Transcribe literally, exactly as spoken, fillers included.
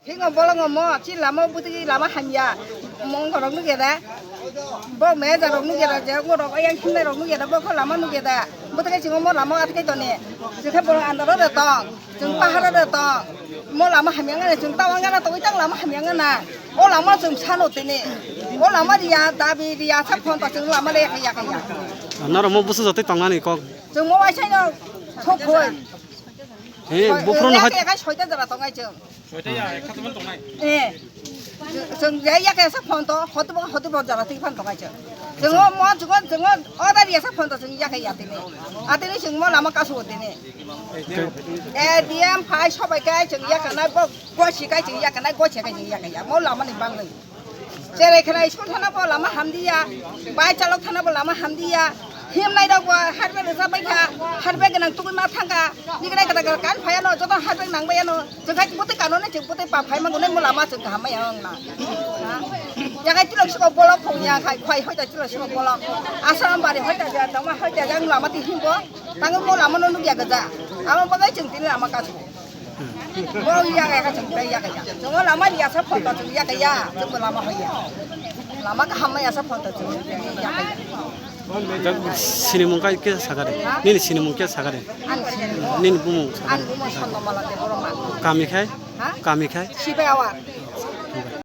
Hingo bolongo mo chi lama butigi lama hamya. Mongko rok nugya da. Bo meja rok nugya da, je ngo rok ayang khimnai rok nugya da, bo kho lama nugya da. Butigi chingo mo lama atkai toni. Chikhe bo andaro da tong. Chwng pahara da tong. Mo lama hamya ngana, chwng tawang gana tongwi tang lama hamya ngana. O lama chwng sano tini. O lama riya, dabi riya, sa phon ta chwng lama le yakha yakha ya. Norok mo busu jotoi tongnani kok. Chwng mo waisa no thok khoi. He, buphuru no. Yakha yakha soita jora tongai chwng. Eh. Chwng je yakha sa phon to, hotibo hotibo jora twi phan tongai chwng. Chwng o mo chwng o, chwng o order ya sa phon to chwng yakha ya tini. Atini chwng mo lama kasu tini. A D M phai sobai kai chwng yakha na bo gosi kai chwng yakha na gosi kai chwng yakha ya. Mo lama ni bangwi. Cherai kherai school thana bo lama hamdiya, bai chalok thana bo lama hamdiya, himnai rok bo hardware rwjak bai kha, hardware gwnang tugui ma thang kha, nigrai gada gada kan phai ano, joto hardware nang bai ano, chwng khai bwtwi kano nai chwng bwtwi pa phai ma gunai mo lama chwng kaham maya wng na. Ha? Yakai tilok siko bolok phung ya khai, khwai hoi da tilok siko bolok, Asam bari hoi da ja, tama hoi da ja, ang lama ti himbo, tang mo lama no nugya gaja, amo bagai chwng tini lama kasu. Bo yakaya ka chwng tei yakaya. Chwng lama riyasa phonto chwng yakaya. Chwng lama hoya. Lama kaham ma yasa phonto chwng yakaya. Sinimung kai ke sakare. Ha? Nini sinimung ke sakare. Ani sinimung. Nini bumung sakare. Ani bumung Sonno Mala de Boroma. Kami khai? Ha? Kami khai? Sibe awa.